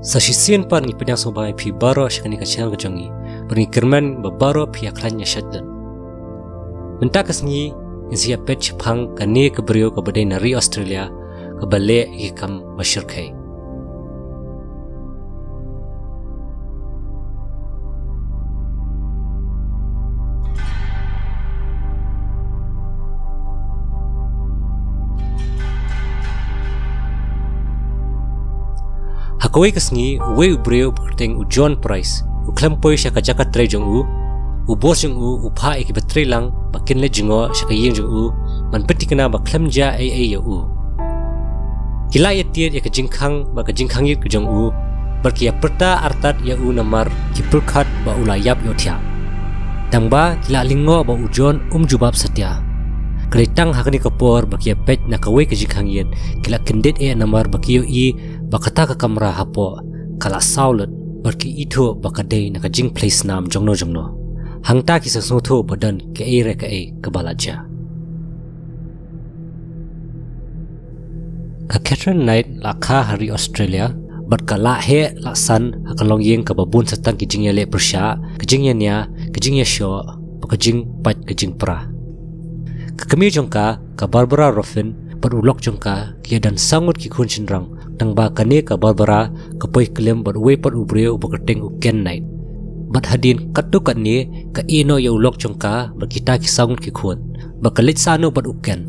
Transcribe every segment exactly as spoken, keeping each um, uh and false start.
Sa shisien pat ngi pdiang sngewbha ïa phi baroh sha kane ka channel ka jong ngi, bad ngi kyrmen ba baroh phi ïa khlaiñ ïa shait lut. Mynta ka sngi ngin sa ïa peit shaphang kane ka briew kaba dei na ri Australia, kaba leh ïa ki kam ba shyrkhei. Ha kawei ka sngi, uwei u briew ba kyrteng u John Price u khlem poi sha ka jaka trei jong u. U boss jong u u phah ïa kiba trei lang ba kin leit jngoh sha ka ïing jong u ban peit thikna ba khlem jia ei ei ïa u. Ki la ïatied ïa ka jingkhang bad ka jingkhang ïit ka jong u, bad ki ïa pyrta artat ïa u namar ki pyrkhat ba u la ïap ïohthiah. Tangba ki la lyngngoh ba u John um jubab satia. Ka dei tang ha kane ka por ba ki ïa peit na kawei ka jingkhang ïit, ki la kyndit eh namar ba ki ïohi ba kata ka kamra hapoh ka la saw lut, bad ki ithuh ba ka dei na ka jingphlei snam jongno jongno. Hangta ki sa sngewthuh ba don kaei re kaei kaba la jia. Ka Katherine Knight la kha ha ri Australia, bad ka la heh la san ha ka longïing kaba bun satang ki jingïaleh pyrshah, ka jingïania, ka jingïashoh, bad ka jingpait ka jingpra. Ka kmie jong ka, ka Barbara Ruffin, bad u lok jong ka, ki ïa don saw ngut ki khun shynrang. Tangba kane ka Barbara ka poi klim bad uwei pat u briew uba kyrteng u Ken Knight. Bad hadien katto katne ka ïeh noh ïa u lok jong ka bad kita ki saw ngut ki khun, bad ka leit sah noh bad u Ken.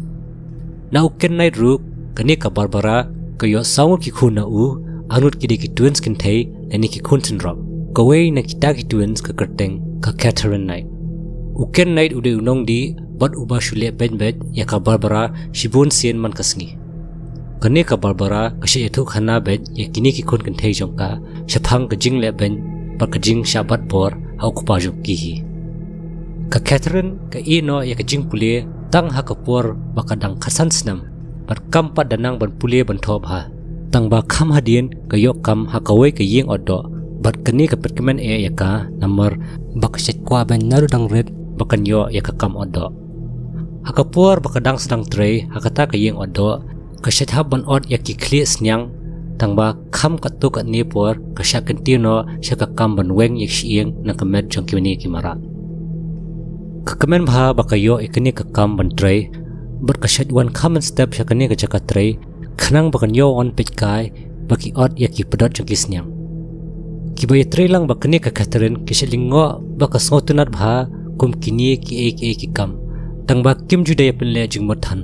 Na u Ken Knight ruh, kane ka Barbara ka ïoh saw ngut ki khun na u, arngut ki dei ki twins kynthei, lane ki khun synrop. Kawei na kita ki twins ka kyrteng ka Katherine Knight. U Ken Knight u dei u nongdih bad uba shu leh beit beit ïa ka Barbara shibun sien man ka sngi. Kane ka Barbara ka shah ïathuh khana beit ïa kine ki khun kynthei jong ka shaphang ka jingleh beiñ bad ka jingshah bat bor ha u kpa jong ki hi. Ka Katherine ka ïeh noh ïa ka jingpule tang ha ka por ba ka dang khatsan snem, bad kam pat da nang ban pule ban thoh bha. Tangba kham hadien ka ïoh kam ha kawei ka ïing ot doh, bad kane ka pynkmen eh ïa ka namar ba ka shait kwah beiñ naduh dang rit ba kan ïoh ïa ka kam ot doh. Ha ka por ba ka dang sdang trei ha kata ka ïing ot doh, ka shait hap ban ot ïa ki khlieh sniang, tangba kham katto katne por ka shah kyntiew noh sha ka kam ban weng ïa ki shyieng na ka met jong kine ki mrad. Ka kmen bha ba ka ïoh ïa kane ka kam ban trei, bad ka shait wan kham mynstep sha kane ka jaka trei, khnang ba kan ïoh wan peit kai ba ki ot ïa ki pdot jong ki sniang. Kiba ïatrei lang bad kane ka Katherine ki shait lyngngoh ba ka sngewtynnad bha kum kine kiei kiei ki kam, tangba kim ju da ïa pynleh jingmut than.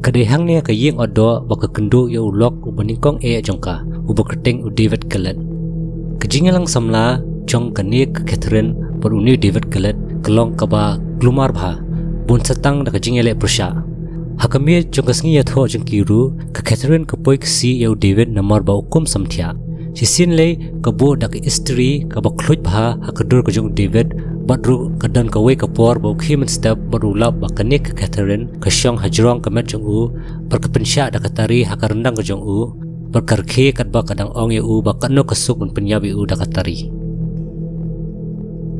Ka dei hangne ha ka ïing ot doh ba ka kynduh ïa u lok uba nyngkong eh jong ka, uba kyrteng u David Kellett. Ka jingïalang samla jong kane ka Katherine bad une u David Kellett ka long kaba kulmar bha, bun satang da ka jingïaleh pyrshah. Ha ka miet jong ka sngi ïathoh jong ki ruh, ka Katherine ka poi ksih ïa u David namar ba u kum samthiah. Shisien lei ka buh da ka istri kaba khluit bha ha ka dur ka jong u David, bad ruh ka don kawei ka por ba u khie mynstep bad u lap ba kane ka Katherine ka shong ha jrong ka met jong u, bad ka pynshah da ka tari ha ka ryndang ka jong u, bad ka rkhie katba ka dang ong ïa u ba katno ka suk ban pynïap ïa u da ka tari.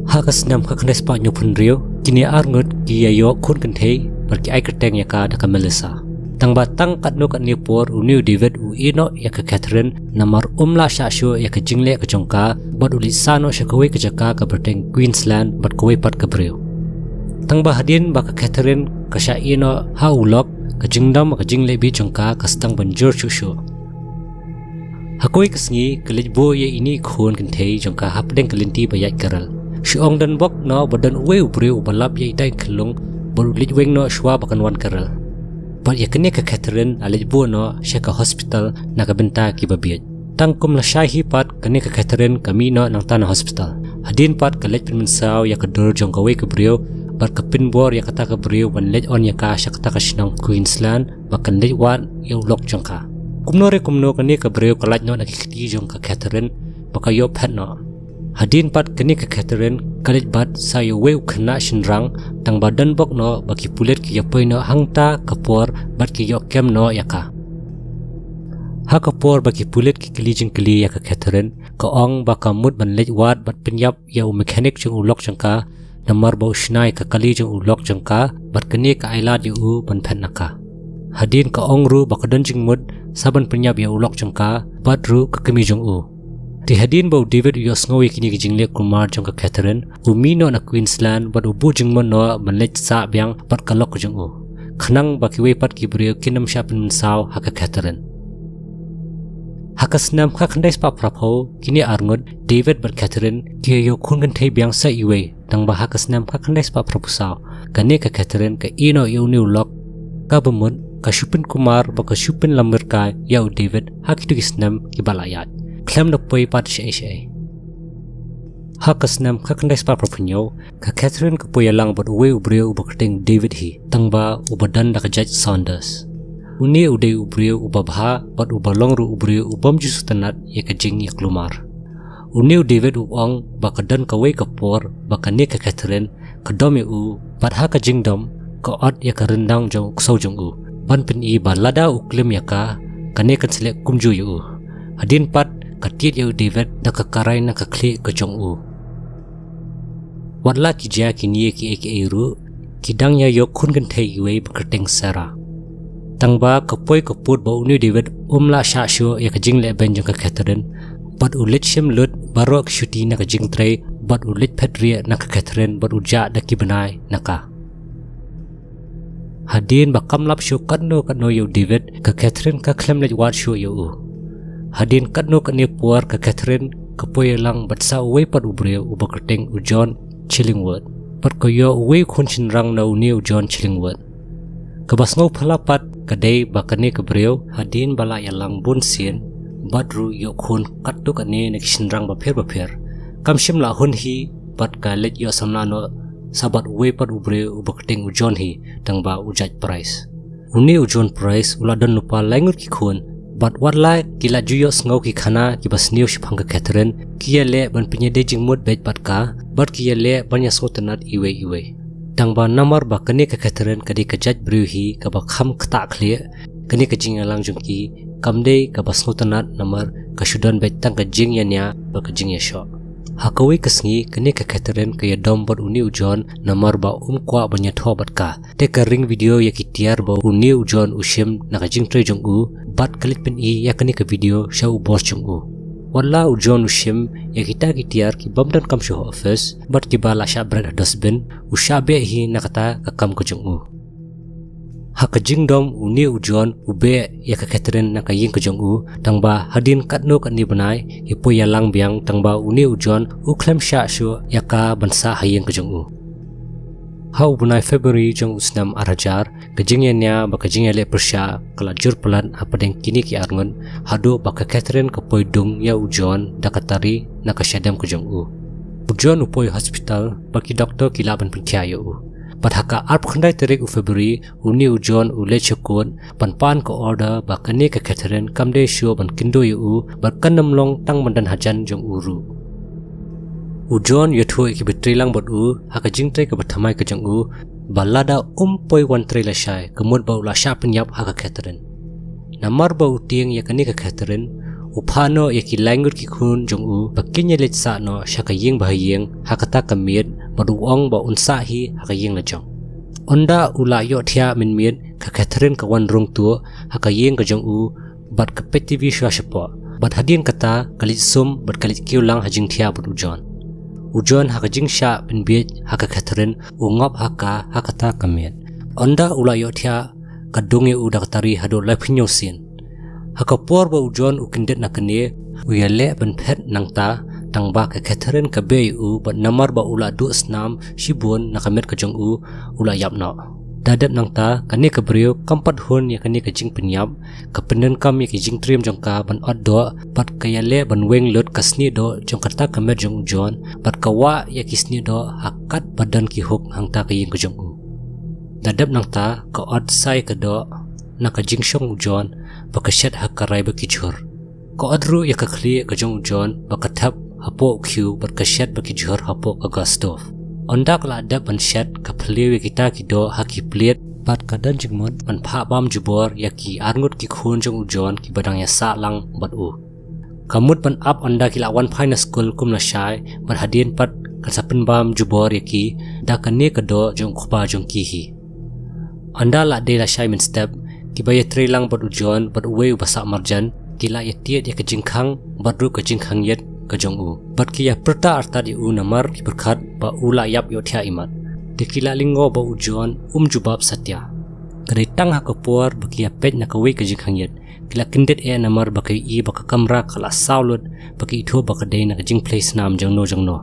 Ha ka snem khatkhyndai spah hynñiewphew hynriew, kine arngut ki ïa ïoh khun kynthei, bad ki ai kyrteng ïa ka da ka Melissa. Tangba tang katno katne por une u David u ïeh noh ïa ka Katherine namar um lah shah shuh ïa ka jingleh ka jong ka, bad u leit sah noh sha kawei ka jaka kaba kyrteng Queensland bad kawei pat ka briew. Tangba hadien ba ka Katherine ka shah ïeh noh ha u lok, ka jingdom ka jingleh bieit jong ka ka sdang ban jur shuh shuh. Ha kawei ka sngi ka leit buh ïa ine i khun kynthei jong ka hapdeng ka lynti ba ïaid ka rel. Shu ong don bok noh ba don uwei u briew uba lap ïa ita i khyllung bad u leit weng noh shuwa ba kan wan ka rel. Bad ïa kane ka Katherine la leit buh noh sha ka hospital na ka bynta kiba bieit. Tang kum lashai hi pat kane ka Katherine ka mih noh nangta na hospital. Hadien pat ka leit pynmynsaw ïa ka dur jong kawei ka briew, bad ka pynbor ïa kata ka briew ban leit on ïa ka sha kata ka shnong Queensland ba kan leit wad ïa u lok jong ka. Kumno re kumno kane ka briew ka lait noh na ki kti jong ka Katherine bad ka ïoh phet noh. Hadien pat kane ka Katherine ka leit bat sa ïa uwei u khynnah shynrang, tangba don bok noh ba ki pulit ki ïa poi noh hangta ka por bad ki ïoh kem noh ïa ka. Ha ka por ba ki pulit ki kylli jingkylli ïa ka Katherine, ka ong ba ka mut ban leit wad bad pynïap ïa u mechanic jong u lok jong ka, namar ba u shna ïa ka kali jong u lok jong ka, bad kane ka ai lad ïa u ban phet na ka. Hadien ka ong ruh ba ka don jingmut sa ban pynïap ïa u lok jong ka bad ruh ka kmie jong u. Te hadien ba u David u ïohsngew ïa kine ki jingleh kulmar jong ka Catherine, u mih noh na Queensland bad u buh jingmut noh ban leit sah biang bad ka lok ka jong u, khnang ba kiwei pat ki briew kin ym shah pynmynsaw ha ka Catherine. Ha ka snem khat khyndai spah phra phew, kine arngut, David bad Catherine, ki ïa ïoh khun kynthei biang sa iwei, tang ba ha ka snem khat khyndai spah phra phew saw, kane ka Catherine ka ïeh noh ïa une u lok. Kaba mut ka shu pynkulmar bad ka shu pynlammirkai ïa u David ha kito ki snem kiba la ïaid, khlem da poi pat shaei shaei. Ha ka snem khat khyndai spah phra phew hynñiew, ka Catherine ka poi ïalang bad uwei u briew uba kyrteng David hi, tang ba uba don da ka jait Saunders. Une u dei u briew uba bha bad uba long ruh u briew u bym ju sngewtynnat ïa ka jingïaklumar. Une u David u ong ba ka don kawei ka por ba kane ka Catherine ka dom ïa u, bad ha ka jingdom ka ot ïa ka ryndang jong u ksew jong u ban pyni ba lada u klim ïa ka, kane kan sa leh kumjuh ïa u. Hadien pat ka tied ïa u David da ka karai na ka khlieh ka jong u. Wat la ki jia kine kiei kiei ruh, ki dang ïa ïoh khun kynthei iwei ba kyrteng Sarah. Tang ba ka poi ka pud ba une u David um lah shah shuh ïa ka jinglehbeiñ jong ka Catherine, bad u leit shim lut baroh ki shuti na ka jingtrei, bad u leit phet rieh na ka Catherine bad u jah da ki bnai na ka. Hadien ba kam lap shuh katno katno ïa u David, ka Catherine ka khlem leit wad shuh ïa u. Hadien katno katne por ka Catherine ka poi ïalang bad sa uwei pat u briew uba kyrteng u John Chillingworth, bad ka ïoh uwei u khun shynrang na une u John Chillingworth. Kaba sngewphylla pat ka dei ba kane ka briew hadien ba la ïalang bun sien bad ruh ïoh khun katto katne na ki shynrang bapher bapher, kam shym la hun hi bad ka leit ïoh samla noh sa bad uwei pat u briew uba kyrteng u John hi, tang ba u jait Price. Une u John Price u la don lypa lai ngut ki khun, bad wat la ki la ju ïohsngew ki khana kiba sniew shaphang ka Catherine, ki ïaleh ban pynïadei jingmut beit bad ka, bad ki ïaleh ban ïasngewtynnat iwei iwei. Tang ba namar ba kane ka Catherine ka dei ka jait briew hi kaba kham ktah khlieh, kane ka jingïalang jong ki kam dei kaba sngewtynnat namar ka shu don beit tang ka jingïania bad ka jingïashoh. Ha kawei ka sngi kane ka Catherine ka ïadom bad une u John namar ba um kwah ban ïathoh bad ka. Te ka ring video ïa ki tiar ba une u John u shim na ka jingtrei jong u, bad ka leit pyni ïa kane ka video sha u boss jong u. Wat la u John u shim ïa kita ki tiar ki bym donkam shuh ha office, bad kiba la shah bret ha dustbin, u shah beh hi na kata ka kam ka jong u. Ha ka jingdom une u John u beh ïa ka Catherine na ka ïing ka jong u, tang ba hadien katno katne bnai ki poi ïalang biang, tang ba une u John u khlem shah shuh ïa ka ban sah ha ïing ka jong u. Ha u bnai February jong u snem ar hajar, ka jingïania bad ka jingïaleh pyrshah ka la jur palat hapdeng kine ki arngut, haduh ba ka Catherine ka poi dung ïa u John da ka tari na ka shadem ka jong u. U John u poi hospital bad ki doktor ki lah ban pynkhia ïa u. Bad ha ka arphew khyndai tarik u February, une u John u leit sha kot ban pan ka order ba kane ka Catherine kam dei shuh ban kynduh ïa u, bad kan ym long tang ban don hajan jong u ruh. U John u ïathuh ïa kiba trei lang bad u ha ka jingtrei kaba thymmai ka jong u, ba lada um poi wan trei lashai, ka mut ba u la shah pynïap ha ka Catherine. Namar ba u tieng ïa kane ka Catherine, u phah noh ïa ki lai ngut ki khun jong u ba kin ïaleit sah noh sha ka ïing ba ha ïing ha kata ka miet, bad u ong ba un sah hi ha ka ïing la jong. Ynda u la ïohthiah mynmiet, ka Catherine ka wan rung tuh ha ka ïing ka jong u, bad ka peit T V shuwa shapoh. Bad hadien kata ka leit sum bad ka leit kiew lang ha jingthiah bad u John. U John ha ka jingshah pynbiej ha ka Catherine, u ngop ha ka ha kata ka miet. Ynda u la ïohthiah, ka dung ïa u da ka tari haduh laiphew hynñiew sien. Ha ka por ba u John u kyndit na kane, u ïaleh ban phet nangta, tang ba ka Catherine ka beh ïa u, bad namar ba u la duh snam shibun na ka met ka jong u, u la ïap noh. Da dep nangta, kane ka briew kam pat hun ïa kane ka jingpynïap, ka pyndonkam ïa ki jingtriem jong ka ban ot doh, bad ka ïaleh ban weng lut ka snieh doh jong kata ka met jong u John, bad ka wah ïa ki snieh doh ha katba don ki hook hangta ka ïing ka jong u. Da dep nangta, ka ot sa ïa ka doh na ka jingshong u John, bad ka shet ha ka rai bad ki jhur. Ka ot ruh ïa ka khlieh ka jong u John, bad ka thep hapoh u khiew, bad ka shet bad ki jhur hapoh ka gas stove. Ynda ka la dep ban shet, ka phylliew ïa kita ki doh ha ki plate, bad ka don jingmut ban phah bam jubor ïa ki arngut ki khun jong u John kiba dang ïasah lang bad u. Ka mut ban ap ynda ki la wan phai na skul kum lashai, bad hadien pat kan sa pynbam jubor ïa ki da kane ka doh jong u kpa jong ki hi. Ynda la dei lashai mynstep, Kiba ïatreilang bad u John bad uwei uba sah marjan, ki la ïatied ïa ka jingkhang bad ruh ka jingkhang ïit ka jong u. Bad ki ïa pyrta artat ïa u namar ki pyrkhat ba u la ïap ïohthiah imat. Te ki la lyngngoh ba u John um jubab satia. Ka dei tang ha ka por ba ki ïa peit na kawei ka jingkhang ïit, ki la kyndit eh namar ba ki ïohi ba ka kamra ka la saw lut, ba ki ithuh ba ka dei na ka jingphlei snam jongno jongno.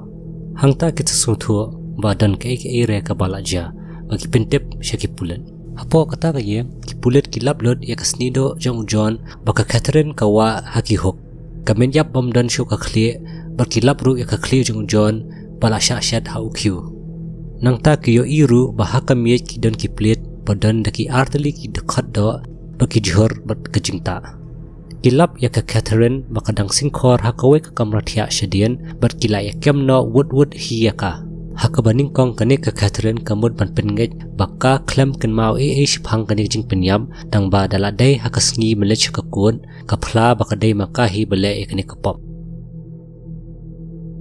Hangta ki sngewthuh ba don kaei kaei re kaba la jia, ba ki pyntip sha ki pulit. Hapoh kata ka ïing, ki pulit ki lap lut ïa ka snieh doh jong u John ba ka Catherine ka wah ha ki hook. Ka met ïap bym don shuh ka khlieh, bad ki lap ruh ïa ka khlieh jong u John ba la shah shet ha u khiew. Nangta ki ïohi ruh ba ha ka miej ki don ki plied ba don da ki artylli ki dkhot doh ba ki jhur bad ka jingtah. Ki lap ïa ka Catherine ba ka dang sngewkhor ha kawei ka kamra thiah shadien, bad ki la ïa kem noh wut wut hi ïa ka. Ha kaba nyngkong kane ka Catherine ka mut ban pynngeit ba ka khlem kynmaw ei ei shaphang kane ka jingpynïap, tang ba da la dei ha ka sngi mynleit sha ka kut, ka phla ba ka dei ma ka hi ba leh ïa kane ka pop.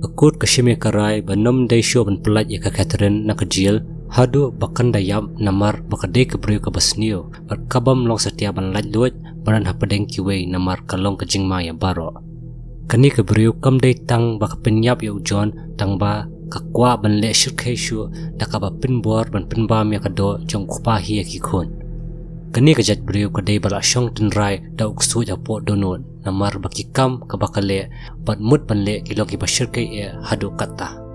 Ka kut ka shim ïa ka rai ba ym dei shuh ban pyllait ïa ka Catherine na ka jel haduh ba kan da ïap, namar ba ka dei ka briew kaba sniew bad ka bym long satia ban lait luid ban wan hapdeng kiwei, namar ka long ka jingma ïa baroh. Kane ka briew kam dei tang ba ka pynïap ïa u John, tang ba ka kwah ban leh shyrkhei shuh da kaba pynbor ban pynbam ïa ka doh jong u kpa hi ïa ki khun. Kane ka jait briew ka dei ba la shong tynrai da u ksuid hapoh dohnud, namar ba ki kam kaba ka leh bad mut ban leh ki long kiba shyrkhei eh haduh katta.